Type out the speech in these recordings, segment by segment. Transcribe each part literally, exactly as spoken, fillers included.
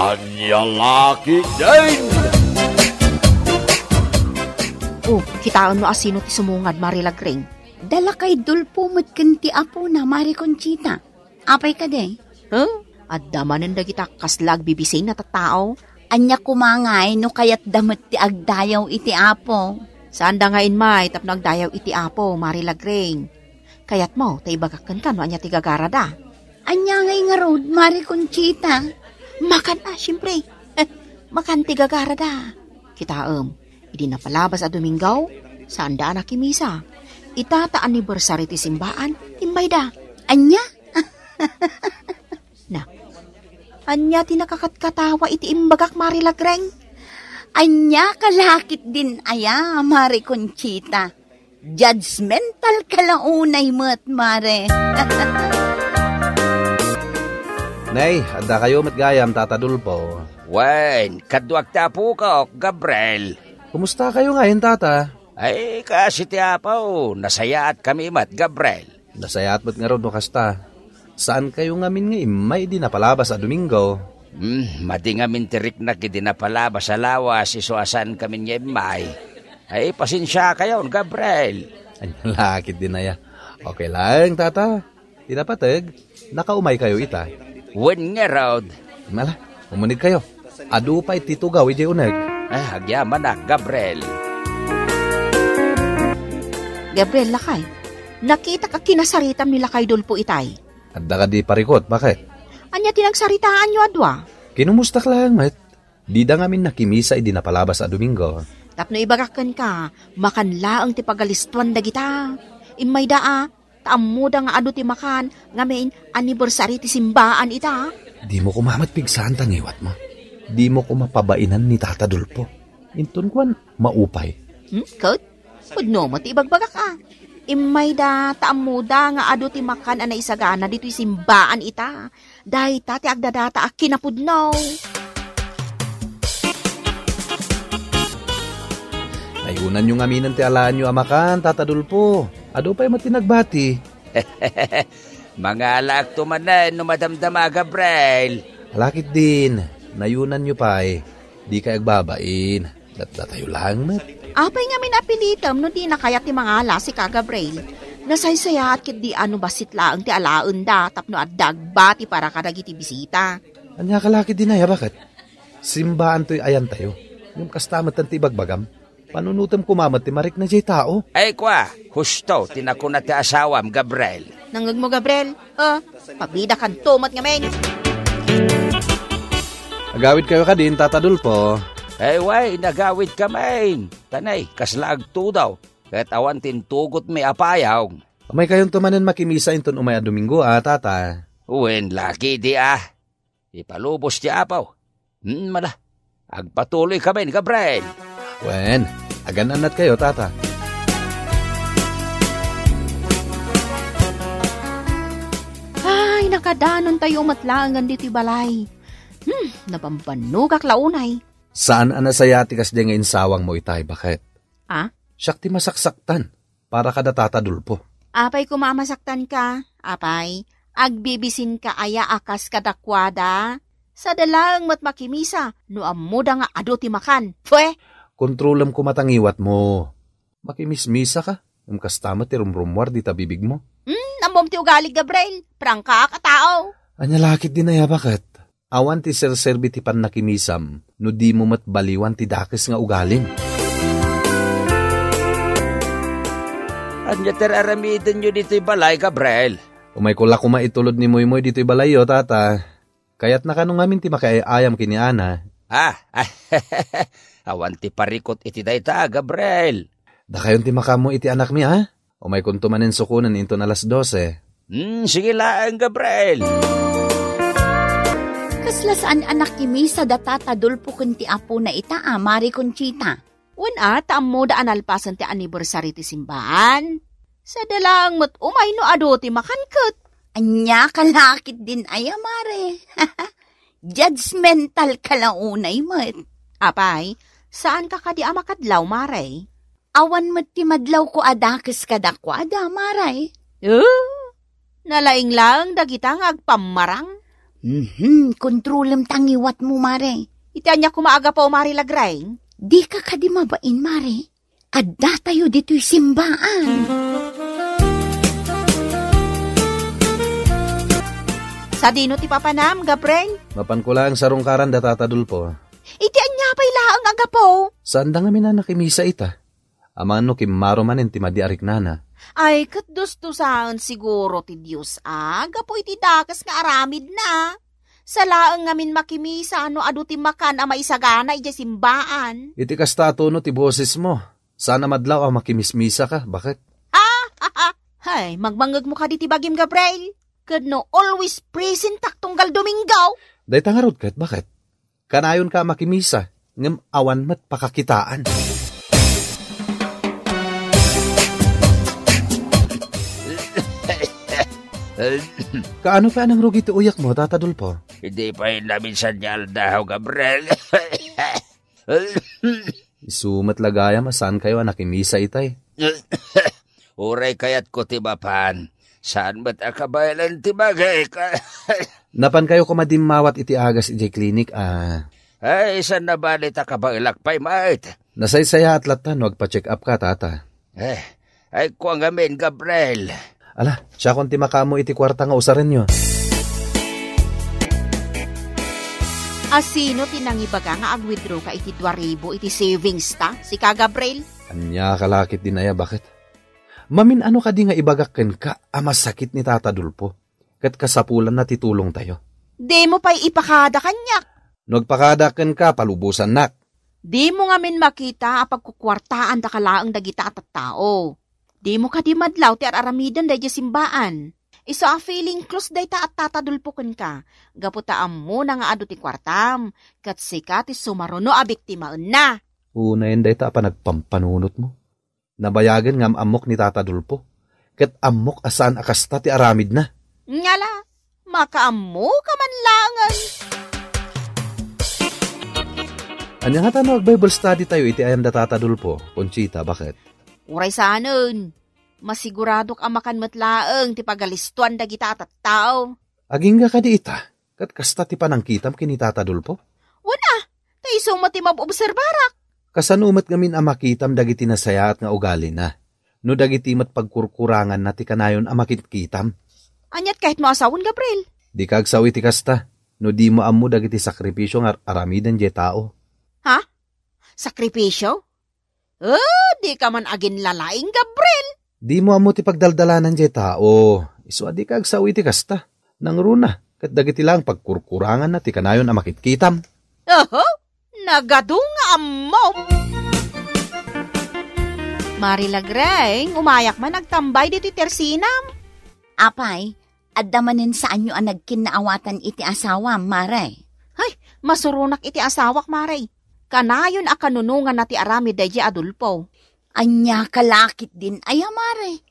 Ania la ketdin? Oh, kitaem no asino ti sumungad, Mari Lagring. Dalakay Dolpo met ken ti apona, Mari Conchita. Apay kadi? Huh? Adda manen dagita kasla agbibisin a tattao? Ania koma ngay no kayatda met ti agdayaw iti Apo? Saanda nga immay tapno agdayaw iti Apo, Mari Lagring. Kayatmo ta ibagak kenka no ania ti gagarada? Ania ngay ngarud, Mari Conchita? Makan a, siempre. Makan ti gagarada. Kitaem, idi napalabas a Domingo, saanda a nakimisa. Ita ta anniversary ti simbaan, immayda. Ania? Na, ania ti nakakatkatawa iti imbagak, Mari Lagring? Ania ka la ketdin aya, Mari Conchita? Judgmental ka la unay met, Mare. Nay, adda kayo met gayam, Tata Dolpo. Wen, kaduak ti apokok, Gabriel. Kumusta kayo ngayon, Tata? Ay, kaasi ti Apo, nasayaat kami met, Gabriel. Nasayaat met ngarud no kasta. Saan kayo ngamin nga immay idi napalabas a Domingo? Hmm, madi ngamin ti riknak idi napalabas a lawas isu a saan kamin nga immay. Ay, pasensia kayon, Gabriel. Ania la ketdin aya? Okay lang, Tata. Ti napateg, nakaumay kayo ita. Wen ngarud. Mala, umuneg kayo. Adu pay ti tugaw idiay uneg. Ah, agyamanak, Gabriel. Gabriel, lakay, nakitak a kinasaritam ni Lakay Dolpo itay. Adda kadi parikut, baket? Ania ti nagsaritaanyo a dua? Kinumustak laeng met. Dida ngamin nakimisa idi napalabas a Domingo. Tapno ibagak kenka, makan laeng ti pagalistuan dagita. Immayda a, ta ammoda nga adu ti makan, ngamin anniversary ti simbaan ita. Dimo koma met pigsaan ta ngiwatmo. Dimo koma pabainan ni Tata Dolpo. Inton kuan, maupay. Hmm, ket? Pudno met ti ibagbagak a. Immayda ta ammoda nga adu ti makan a naisagana ditoy simbaan ita. Dayta ti agdadata a kinapudno. Nayunanyo ngaminen ti alaenyo a makan, Tata Dolpo. Adu pay met ti nagbati. Mangalaakto manen no madamdama, Gabriel. Ala ketdin, nayunanyo pay. Dikay agbabain. Datdatayo laeng met. Apay ngamin a pilitem no dina kayat ti mangala, sika, Gabriel? Nasaysayaat ketdi a no bassit laeng ti alaenda tapno adda agbati para kadagiti bisita. Ania ka la ketdin aya, baket? Simbaantoy ayantayo. Ngem kasta met ti ibagbagam. Panunotem koma met ti marikna diay tao. Ay, kua, husto ti nakuna ti asawam, Gabriel. Nangngegmo, Gabriel? Ah, pabidakanto met ngamin. Agawid kayo kadin, Tata Dolpo? Ay, way, nagawid kami. Tanay, kasla agtudaw. Ket awan ti intugotmi a payong. Umay kayonto manen makimisa inton umay a Domingo, a, Tata. Wen, laki di, ah. Ipalubos ti Apo. Hmm, mala. Agpatuloy kami ni Gabriel. Wen, agan-annat kayo, Tata. Ay, nakadanon tayo met laengen ditoy balay. Hmm, nabambannogak la unay. Saan a nasayaat ti kasdiay nga insawangmo itay, baket? Ah? Siak ti masaksaktan para kada Tata Dolpo. Apay koma a masaktanka, apay? Agbibisinka aya a kas kadakuada? Sada laeng met makimisa no ammoda nga adu ti makan. Pwe! Kontrolem koma ta ngiwatmo. Makimismisaka, ngem kasta met ti rumrummuar dita bibigmo. Hmm, ammom ti ugalig, Gabriel. Prangkaak a tao. Ania la ketdin aya, baket? Awan ti serserbi ti pannakimisam no dimo met baliwan ti dakes nga ugalim. Ania ti ar-aramidenyo ditoy balay, Gabriel? Umayko la koma itulod ni Moymoy ditoy balayyo, Tata. Kayatna kano ngamin ti makiay-ayam ken ni Ana. Ah, awan ti parikut iti dayta, Gabriel. Dakayon ti makaammo iti anakmi, a? Umaykonto manen sukonen inton alas dose. Hmm, sige laeng, Gabriel. Kasla saan a nakimisa da Tata Dolpo ken ti apona ita a Mari Conchita. Wen a, ta ammoda a nalpasen ti anniversary ti simbaan. Sada laeng met umay no adu ti makan ket. Ania ka la ketdin aya, Mare? Judgmental ka la unay met. Apay, saanka kadi a makadlaw, Mare? Awan met ti madlawko a dakes kadakuada, Mare. Eh, nalaing laeng dagita nga agpammarang. Mhm, kontrolem ta ngiwatmo, Mare. Iti ania koma a gapu, Mare Lagreng? Dika kadi mabain, Mare? Addatayo ditoy simbaan. Sadino ti papanam, Gabriel? Mapanko laeng sarungkaran da Tata Dulfo. Iti ania pay laeng a gapu? Saanda ngamin a nakimisa ita. Amangan no kimmaro manen ti madi a riknana. Ay, ket dustosaen siguro ti Dios a gapu iti dakes nga aramidna. Sa laeng ngamin makimisa no adu ti makan a maisagana idiay simbaan. Iti kasta a tono ti bosesmo, saan a madlaw a makimismisaka, baket? Ah! Hay, magmangngegmo kadi ti bagim, Gabriel? Ket no always presentak tunggal Domingo? Dayta ngarud ket, baket? Kanayonka a makimisa, ngem awan met pakakitaan. Kaano pay a nangrugi ti uyakmo, Tata Dulfo? Idi pay naminsan nga aldaw, Gabriel. Isu met la gayam a saankayo a nakimisa itay. Uray kayatko ti mapan, saan met a kabaelan ti bagik. Napankayo koma dimmawat iti agas idiay klinik a? Ay, saan a bale ta kabaelak pay met. Nasaysayaat latta no agpa-check up ka, Tata. Eh, ay, kua ngamin, Gabriel. Ala, siakon ti makaammo iti kuarta nga usarenyo. A sino ti nangibaga nga ag-withdraw ka iti dua ribu iti savings ta? Sika, Gabriel? Ania ka lakit din aya, baket? Mamin-ano kadi nga ibagak kenka a masakit ni Tata Dulfo, ket kasapulanna ti tulongtayo? Dimo pay ipakada kaniak. No agpakada kenka, palubosannak. Dimo ngamin makita a pagkukuartaandaka laeng dagita a tattao. Dimo kadi madlaw ti ar-aramiden daydiay simbaan. Isu a feeling close dayta a Tata Dulfo kenka, gapu ta ammona nga adu ti kuartam, ket sika ti sumaruno a biktimaenna. Unayen dayta a panagpampanunotmo. Nabayagen nga am-ammok ni Tata Dulfo, ket ammok a saan a kasta ti aramidna. Ngala, makaammoka man laengen. Ania ngata no ag-Bible study tayo iti ayan da Tata Dulfo, Conchita, baket? Uray saanen. Masiguradok a makan met laeng ti pagalistuan dagita a tattao. Agingga kadi ita, ket kasta ti panangkitam ken ni Tata Dulfo? Wen a, ta isu met ti mabobserbarak. Kasano met ngamin a makitam dagiti nasayaat nga ugalina, no dagiti met pagkurkuranganna ti kanayon a makitkitam? Aniat kayatmo a sawen, Gabriel? Dika agsao iti kasta, no dimo ammo dagiti sakripisio nga ar-aramiden diay tao. Ha? Sakripisio? Eh, dika man aginlalaing, Gabriel. Dimo ammo ti pagdaldalanan diay tao. Isu a dika agsao iti kasta. Nangruna, ket dagiti laeng pagkurkuranganna ti kanayon a makitkitam. Oho, nagadu nga ammom. Mare Lagreng, umayak man agtambay ditoy tersinam. Apay, adda manen saanyo a nagkinnaawatan iti asawam, Mare? Hay, masuronak iti asawak, Mare. Kanayon a kanunonganna ti aramid daydiay a Dulfo. Ania ka lakit din aya, Mare?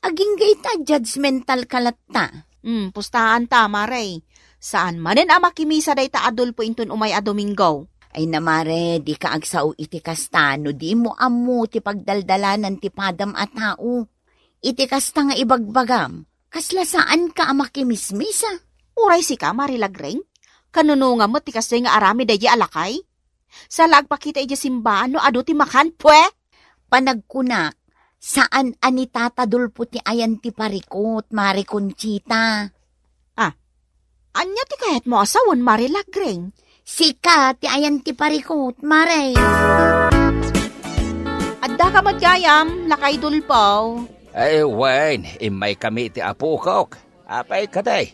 Agingga ita, judgmental ka latta. Hmm, pustaanta, Mare. Saan manen a makimisa dayta a Dulfo inton umay a Domingo. Ay na, Mare, dika agsao iti kasta no dimo ammo ti pagdaldalanan ti padam a tao. Iti kasta nga ibagbagam, kasla saanka a makimismisa. Uray sika, Mare Lagreng, kanunongam met ti kasdiay nga aramid daydiay a lakay? Sa la agpakita idiay simbaan no adu ti makan, pue? Panagkunak, saan a ni Tata Dulfo ti ayan ti parikut, Mare Conchita. Ah, ania ti kayatmo a sawen, Mare Lagreng? Sika ti ayan ti parikut, Mare. Addaka met gayam, lakay Dulfo. Ay, wen, immaykami iti apokok. Apay kadi?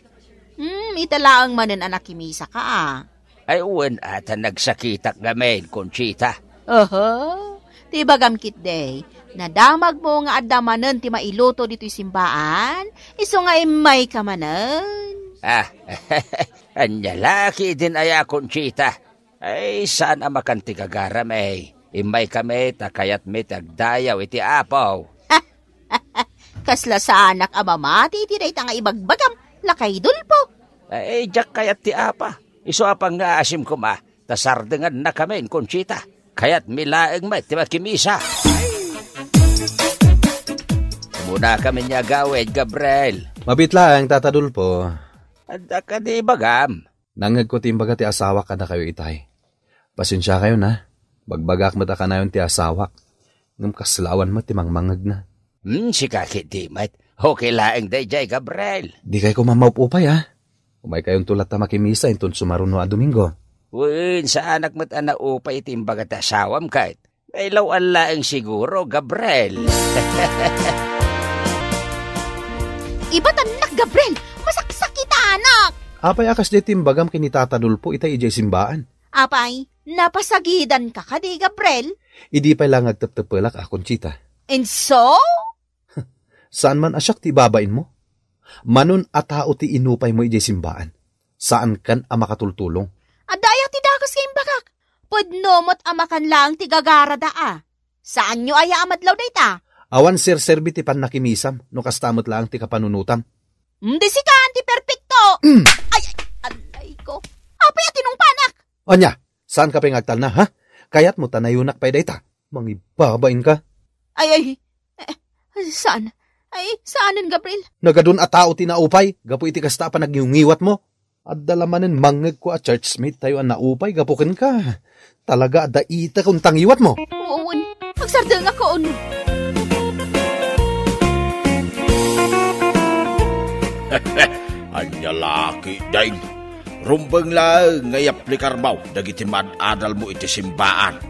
Hmm, ita laeng manen a nakimisaka, a. Ay, wen, a, ta nagsakitak ngamin, Conchita. Oho, ti ibagam ketdi, nadamagmo nga adda manen ti mailuto ditoy simbaan, isu nga immayka manen. Ah, ania la ketdin aya, Conchita? Ay, saan a makan ti gagaram, eh. Immaykami ta kayatmi ti agdayaw iti Apo. Kasla saanak a mamati iti dayta nga ibagbagam, lakay Dulfo. Ay, diak kayat ti apa. Isu a pangngaasim koma, ta sardengannakamin, Conchita. Kayatmi laeng met ti makimisa. Umunakamin nga agawid, Gabriel. Mabiit laeng, Tata Dulfo. Adda kadi ibagam? Nangngegko ti imbaga ti asawak kadakayo itay. Pasensiakayon, ha? Bagbagak met a kanayon ti asawak. Ngem kasla awan met ti mangmangngegna. Hmm, sika ketdi met. Okay laeng daydiay, Gabriel. Dikayko mammaupupay, ha? Umaykayonto latta makimisa inton sumaruno a Domingo. Wen, saanak met a naupay iti imbaga ti asawam ket. Kailaw-an laeng siguro, Gabriel. Ibatannak, Gabriel! Masaksakitanak! Apay a kasdi ti imbagam ken ni Tata Dulfo itay idiay simbaan? Apay, napasagidanka kadi, Gabriel? Idi pay la nga agteptepelak a, Conchita. And so? Saan man a siak ti ibabainmo? Manon a tao ti inupaymo idiay simbaan. Saankan a makatultulong. Adda aya ti dakes nga imbagak? Pudno met a makan laeng ti gagarada a. Saanyo aya a madlaw dayta? Awan serserbi ti pannakimisaam no kasta met laeng ti kapanunotam. Mm, di sika ti perpekto! Mm. Ay, ay, alay ko. Apay a tinungpanak? Ania, saanka pay nga agtalna, ha? Kayatmo ta nayonak pay dayta? Mangibabainka. Ay, ay, eh, saan? Ay, saanen, Gabriel? Nagadun a tao ti naupay gapu iti kasta a panagngiwngiwatmo. Adda la manen mangngegko a churchmate tayo a naupay gapu kenka. Talaga adda itek unta ngiwatmo. Wen, agsardengakon. Ania la ketdin? Rumbeng laeng nga iaplikar maw dagiti mad-adalmo iti simbaan.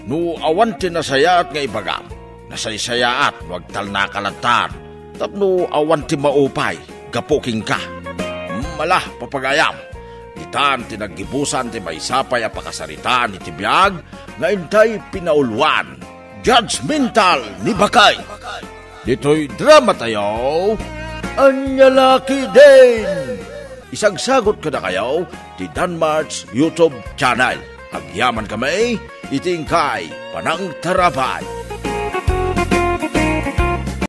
No awan ti nasayaat nga ibagam, nasaysayaat no agtalnaka lattan tapno awan ti maupay gapu kenka. Mala, papagayam, ditan ti naggibusan ti maysa pay a pakasaritaan iti biag nga intay pinauluan. Judgmental ni Bakay. Ditoy drama tayo, Ania la ketdin? Isagsagot kadakayo ti Danmart's YouTube channel. Agyaman kami iti inkay panangtarabay.